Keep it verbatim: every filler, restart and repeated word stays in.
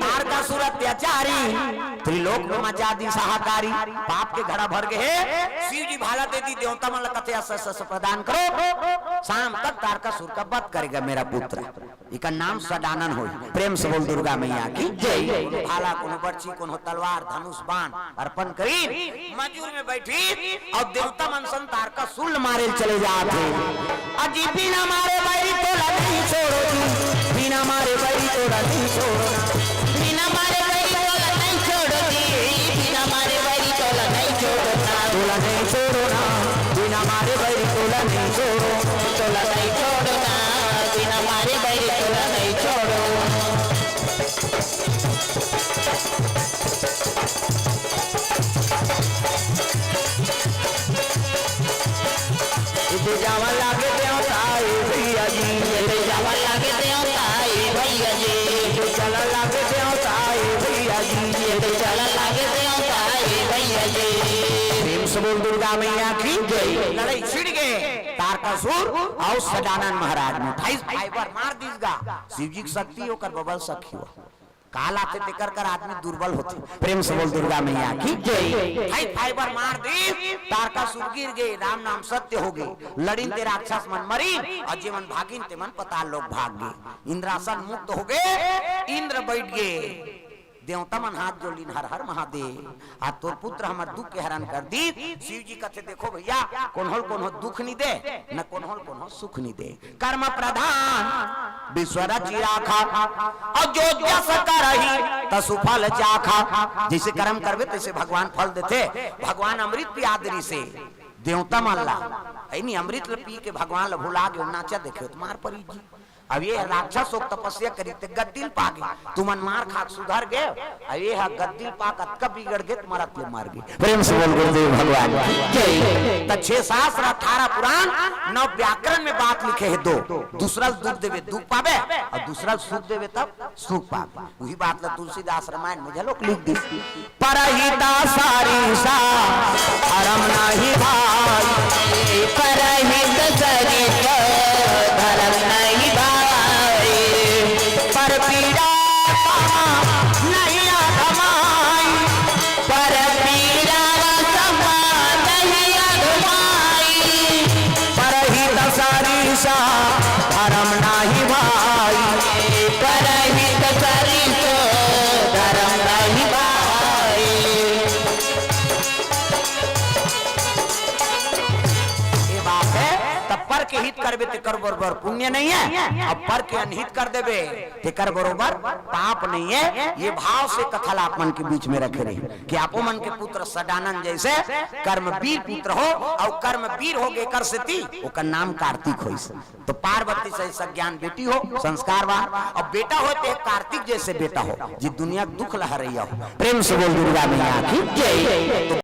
तारकासुर अत्याचारी, त्रिलोक में मचा दिस हाहाकारी। पाप के घड़ा भर गे हे। शिव जी भाला दे दिस, देवता मन ला कथे, "अस, अस, अस प्रदान करो, शाम तक तारकासुर का वध करेगा मेरा पुत्र।" इकर नाम सडानन होही। प्रेम से बोल दुर्गा मैया की जय। कोनो भाला, कोनो बरछी, कोनो तलवार, धनुष, बाण अर्पण करिन। मजूर में बैठी अउ देवता मन संग तारकासुर ल मारे ल चले जात हे। अजी बिना मारे बैरी तोला नहीं छोड़ो जी, बिना मारे बैरी तोला नहीं छोड़ो ना। बिना मारे बैरी तोला नहीं छोड़ो जी, बिना मारे बैरी तोला नहीं छोड़ो ना। तोला नहीं छोड़ो ना, बिना मारे बैरी तोला नहीं छोड़ो। तोला नहीं छोड़ो ना, बिना मारे बैरी तोला नहीं छोड़ो। इते जावा लागे देवता ए भैया जी, इते जावा लागे देवता ए भैया जी, इते चला लागे देवता ए भैया जी, इते चला लागे देवता ए भैया जी। प्रेम से बोल दुर्गा मैया की जय। लड़ाई छिड़ गे, तारकासुर अउ सडानन महाराज में अट्ठाईस फाइबर मार दिस गा। शिव जी के शक्ति ओकर बबल सखी हो। काल आथे तेकर कर आदमी दुर्बल होथे। प्रेम से बोल दुर्गा मैया की जय। हाई फाइबर मार दिस, तारकासुर गिर गे, राम नाम सत्य हो गे। लड़िन ते राक्षस मन मरिन, अउ जे मन भागिन ते मन पताल लोक भाग गे। इंद्रासन मुक्त हो गे, इंद्र बैठ गे। देवता मन हाथ जोड़ लिन, हर हर महादेव, आ तोर पुत्र हमर दुख के हरण कर दिस। शिव जी कथे, देखो भैया, कोन्हो ल कोन्हो दुख नि दे, न कोन्हो ल कोन्हो सुख नि दे। कर्म प्रधान विश्व रचि राखा, अउ जो जस करही तसु फल चाखा। जइसे कर्म करबे तइसे भगवान फल देथे। भगवान अमृत पिया दिस हे देवता मन ला, हे नी, अमृत ल पी के भगवान ल भुला गे, नाचा देखे त मार परी जी। अब ये राक्षस हो तपस्या करिस ते गद्दी ल पागे, तुमन मार खा के सुधर गे, अब ये ह गद्दी ल पाके अतका बिगड़ गे त मरत ले मर गे। प्रेम से बोल गुरुदेव भगवान की जय। त छह शास्त्र, अठारह पुराण, नौ व्याकरण में बात लिखे हे दो। दूसरा ल दुख देबे, दुख पाबे, अउ दूसरा ल सुख देबे, तब सुख पाबे। उही बात ला तुलसीदास रामायण में घलोक लिख दिस। परहित सरिस धरम नहीं भाई, परहित सरिस धरम नहीं भाई, पर पीरा सम नहीं अधमाई। पर पीरा सम नहीं अधमाई, परहित सरिस धरम नहीं भाई, परहित सरिस धरम नहीं भाई। ये बात हे, तब पर के हित करबे तेकर बरोबर पुण्य नहीं हे, अउ पर के अनहित कर देबे तेकर बरोबर पाप नहीं हे। ये भाव से कथा ला आप मन के बीच में रखे रही कि आपो मन के पुत्र सडानन जइसे कर्मवीर पुत्र हो, अउ कर्मवीर हो गे कर सेती ओकर नाम कार्तिक होइस। तो पार्वती से सज्ञान बेटी हो, संस्कारवान, अउ बेटा हो ते कार्तिक जइसे बेटा हो, जे दुनिया के दुख ल हरइया हो। प्रेम से बोल दुर्गा मैया की जय। तो